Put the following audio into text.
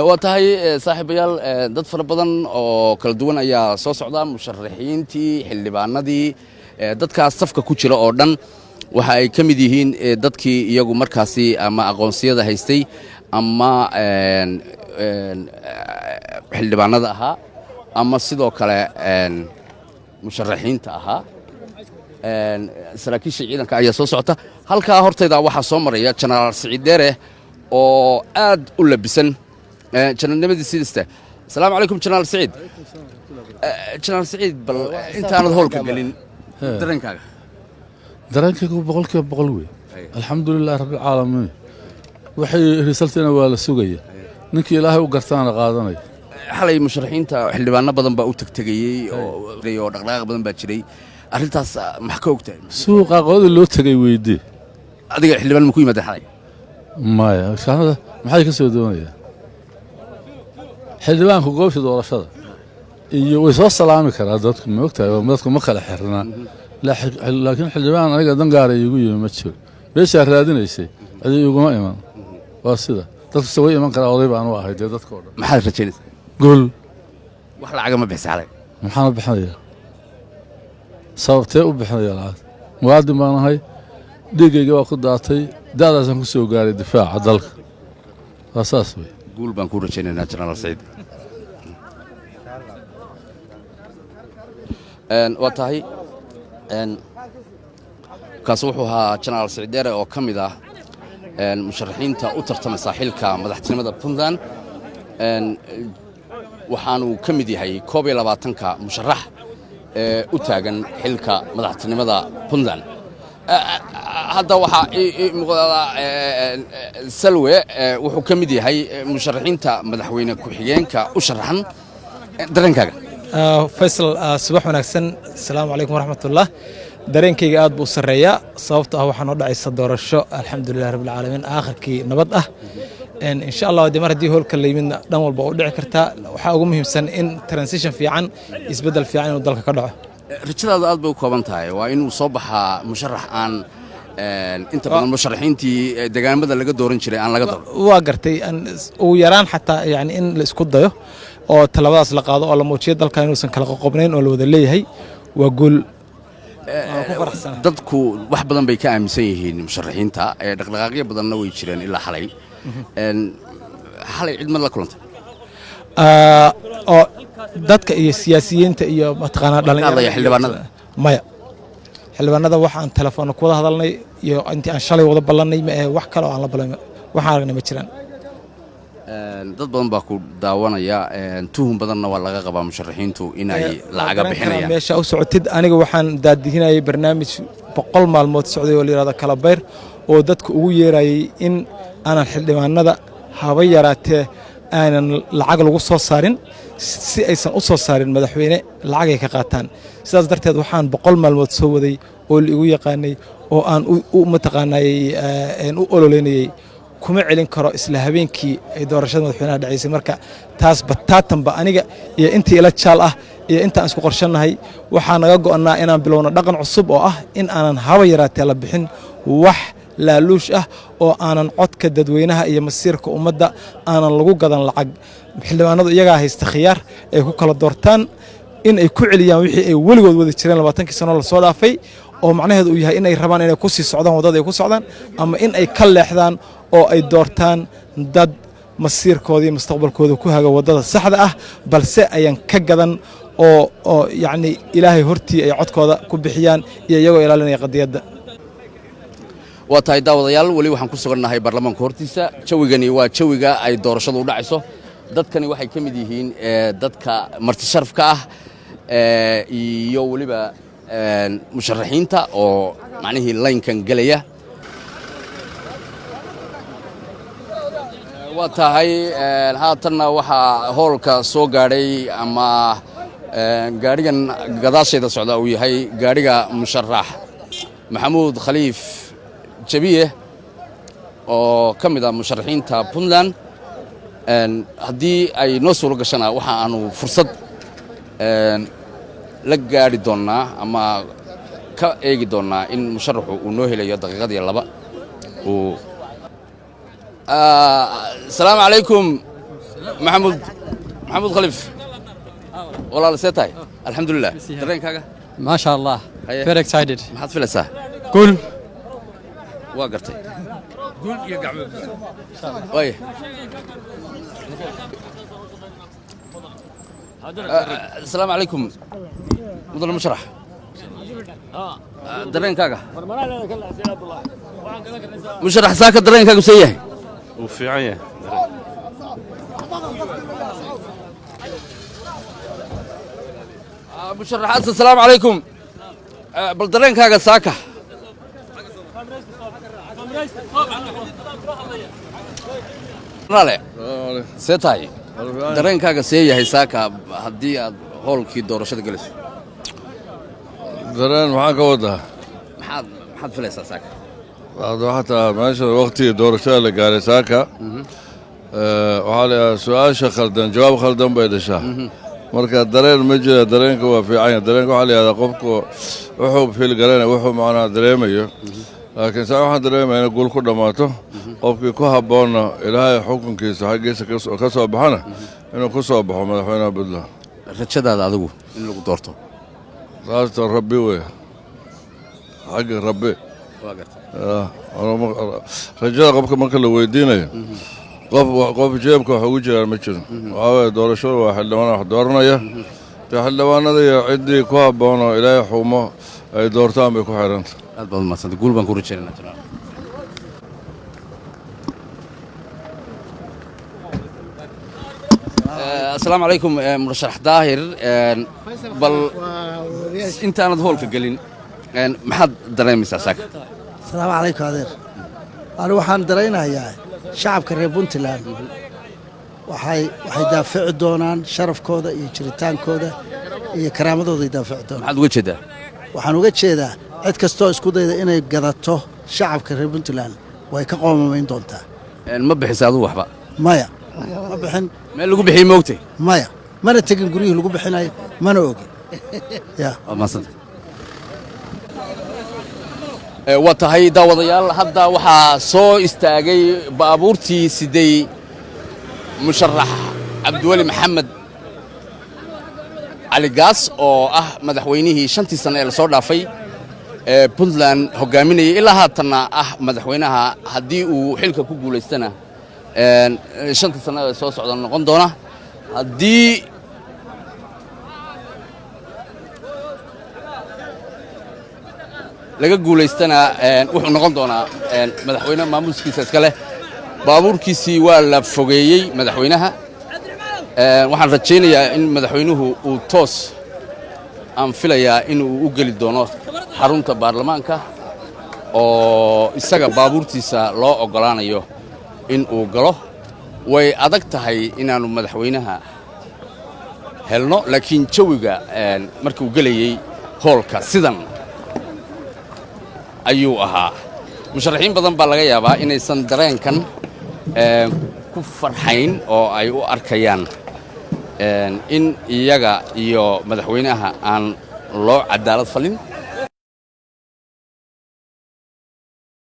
Waa tahay, saaxiibayaal, dad fara badan oo kala duwan ayaa soo socda, musharaxiintii, xildhibaanadii, dadkaas safka ku jira oo dhan waxa ay ka mid yihiin dadkii iyagu markaasi ama aqoonsiyada haystay ama xildhibaanada ahaa ama sidoo kale musharaxiinta ahaa. Saraakiisha ciidanka ayaa soo socota. Halkaa hortayda waxaa soo maraya Jenaraal Siciid Dheere oo aad u labisan janarnimadii sidista. Asalaamu calaykum, Jenaraal Siciid. Jenaraal Siciid, bal intaanad howlka gelin, dareenkaaga? Dareenkaygu 100% wey. Alxamdulilahi rabbilcaalamiin. Waxay risaltina waa la sugaya, ninkii Ilaahay u gartaana qaadanaya. Xalay musharaxiinta xildhibaano badan baa u tegtegayey oo dhaqdhaqaaq badan baa jiray. Arrintaas maxaa ka ogtahay? Suuqa qoladii loo tegay weydii. Adiga xildhibaan ma ku yimaadeen xalay? Maya, maxay ka soo doonayaan xildhibaanku goobta doorashada? Iyo way soo salaami karaa dadku, ma ogtahay? Dadku ma kala xirnaa, laakiin xildhibaan aniga dan gaara iigu yimi ma jiro. Beeshaa raadinaysay cidi iguma iman. Waa sida dadkuse way iman karaa, oday baan u ahay dee dadka o dhan. Maxaad rajaynaysaa? Gol. Wax lacaga ma bixisa xalay? Maxaan u bixinayaa? Sababtee u bixinaya lacag? Muwaadin baan ahay, dhiiggayga waa ku daatay, da'daasaan ku soo gaaray difaaca dalka. Waa saas wey. Guul baan kuu rajaynaynaa, Jenaraal Saciid. Waa tahay, kaas wuxuu ahaa Jenaraal Siciid Dheere oo ka mid ah musharaxiinta u tartamaysa xilka madaxtinimada Puntland. Waxaanuu ka mid yahay 21-ka musharax ee u taagan xilka madaxtinimada Puntland. Hadda waxaa ii muuqda Salwe, wuxuu ka mid yahay musharaxiinta madaxweyne ku-xigeenka u sharaxan. Dareenkaaga? Faysal, subax wanaagsan. Asalaamu calaykum waraxmatullah. Dareenkayga aad buu u sarreeyaa, sababto ah waxaa noo dhacaysa doorasho, alxamdulilah rabbilcaalamiin, aakhirkii nabad ah, insha Allah. Dee mar haddii hoolka la yimidna dhan walba u dhici kartaa. Waxaa ugu muhiimsan in transition fiican, isbeddel fiican inuu dalka ka dhaco. Rajadaadu aad bay u kooban tahay. Waa inuu soo baxaa musharax aan inta badan musharaxiintii deegaamada laga dooran jiray aan laga dooran. Waa gartay. Ugu yaraan xataa yani in la isku dayo oo talabadaas la qaado oo la muujiyo dalkan inuusan kala qoqobnayn oo la wada leeyahay waa guul. Dadku wax badan bay ka aaminsan yihiin musharaxiinta, dhaqdhaqaaqyo badanna way jireen ilaa xalay. Xalay cid ma la kulantay? Oo dadka iyo siyaasiyiinta iyo mataqaanaa dhalinyarada, xildhibaanada? Maya, xildhibaanada waxaan telefoonna ku wada hadalnay iyo intii aan shalay wada ballannay ma ahe. Wax kale oo aan la ballamay, waxaan aragnay ma jiraan. Dad badan baa ku daawanaya, tuhun badanna waa laga qabaa musharaxiintu inay lacaga bixinayaan. Meesha u socotid, aniga waxaan daadihinayay barnaamij 100 maalmood socday oo la yidhahdo Kalabayr, oo dadka ugu yeerayay in aanan xildhibaanada haba yaraatee aanan lacag lagu soo saarin, si aysan u soo saarin madaxweyne lacagay ka qaataan. Sidaas darteed waxaan 100 maalmood soo waday oo la igu yaqaanay oo aan u mataqaanayey u ololeynayey kuma celin karo isla habeenkii ay doorashada madaxweynaha dhacaysay. Marka taas bataatanba aniga iyo intii ila jaal ah iyo intaan isku qorshannahay waxaa naga go'annaa inaan bilowno dhaqan cusub oo ah in aanan haba yaraatee la bixin wax laaluush ah, oo aanan codka dadweynaha iyo masiirka ummadda aanan lagu gadan lacag. Xildhibaanadu iyagaa haysta khiyaar ay ku kala doortaan in ay ku celiyaan wixii ay weligood wadi jireen 20-kii sano lasoo dhaafay, oo macnaheedu uu yahay in ay rabaan inay ku sii socdaan waddada ay ku socdaan, ama in ay ka leexdaan oo ay doortaan dad masiirkooda iyo mustaqbalkooda ku haga waddada saxda ah, balse ayan ka gadan oo yacni Ilaahay hortii ay codkooda ku bixiyaan iyo iyagoo ilaalinaya qadiyadda. Waa tahay, daawadayaal, weli waxaan ku sugannahay baarlamaanka hortiisa. Jawigani waa jawiga ay doorashadu u dhacayso. Dadkani waxay ka mid yihiin dadka marti sharafka ah iyo weliba musharaxiinta oo macnihii laynkan gelaya. Waa tahay, haatanna waxaa hoolka soo gaadhay ama gaadhigan gadaasheeda socda uu yahay gaadhiga musharax Maxamuud Khaliif Jabiye oo ka mid ah musharaxiinta Puntland. Haddii ay noo suuro gashana, waxa aanu fursad la gaadhi doonnaa ama ka eegi doonnaa in musharaxu uu noo helayo daqiiqadii laba uu. Asalaamu calaykum. Maxamuud Khaliif, walaal, see tahay? Alxamdulilah. Dareenkaaga? ما شاء الله. Haye. Very excited. Maxaad filaysaa? Guul. Waa gartay, waaya. Asalaamu calaykum, mudane musharax. Dareenkaaga, musharax, saaka dareenkaagu see yahay? Wuu fiican yahay. Musharaxaad, asalaamu calaykum. Bal dareenkaaga saaka? Ale see tahay? Dareenkaaga see yahay saaka haddii aad hoolkii doorashada gelayso? Dareen maxaan ka wadaa? Maxaad filaysaa saaka? Hadda xataa meesha waqtigii doorashada la gaaray saaka, waxaa la yidhaha su-aasha khaldan jawaab khaldan bay dhashaa. Marka dareen ma jira, dareenka waa fiican yahay. Dareenka waxaa la yidhahdaa qofku wuxuu feel garanaya, wuxuu macnaha dareemayo. Laakiin saa waxaan dareemaya inay guul ku dhammaato, qofkii ku habboonna Ilaahay xukunkiisa xaggiisa ka soo baxana inuu ku soo baxo madaxweynaha Puntland. Rajadaada adigu in lagu doorto? Taasta Rabbi wey, xagga Rabbi. Waa gartay. Rajada qofka marka la weydiinayo, qof jeebka wax ugu jiraan ma jiro. Waxaa weeye doorashadu waa xildhibaan wax dooranaya. Dee xildhibaanada iyo ciddii ku habboon oo Ilaahay xumo ay doortaan bay ku xidhanta. Aad baad umahadsantay, guul baan ku rajaynayna, jenaraal. Asalaamu calaykum, murashax Daahir. Bal intaanad hoolka gelin, maxaad dareemaysaa saaka? Asalaamu calaykum, adeer. Anigu waxaan daraynayaa shacabka reer Puntland waxay daafici doonaan sharafkooda iyo jiritaankooda iyo karaamadooda ay daafici doonaan. Maxaad uga jeedaa? Waxaan uga jeedaa cid kastoo isku dayda inay gadato shacabka reer Puntland way ka qoomamayn doontaa. Ma bixisa adigu waxba? Maya, ma bixin. Meel lagu bixiyey moogtay? Maya, mana tegin guryihii lagu bixinayo, mana ogin ya. Waa mahadsantay. Waa tahay, daawadayaal, hadda waxaa soo istaagay baabuurtii siday musharax Cabdiweli Maxamed Cali Gaas, oo ah madaxweynihii 5-tii sane ee lasoo dhaafay ee Puntland hogaaminayay, ilaa haatanna ah madaxweynaha, haddii uu xilka ku guulaystana 5-ta sane ee soo socda noqon doona. Haddii laga guulaystana, wuxuu noqon doonaa madaxweyne maamuuskiisa iska leh. Baabuurkiisii waa la fogeeyey madaxweynaha. Waxaan rajaynayaa in madaxweynuhu uu toos, aan filayaa in uu u geli doono xarunta baarlamaanka, oo isaga baabuurtiisa loo oggolaanayo in uu galo. Way adag tahay inaannu madaxweynaha helno, laakiin jawiga markuu gelayey hoolka sidan ayuu ahaa. Musharaxiin badan baa laga yaabaa inaysan dareenkan ku farxayn oo ay u arkayaan in iyaga iyo madaxweynaha aan loo cadaalad falin.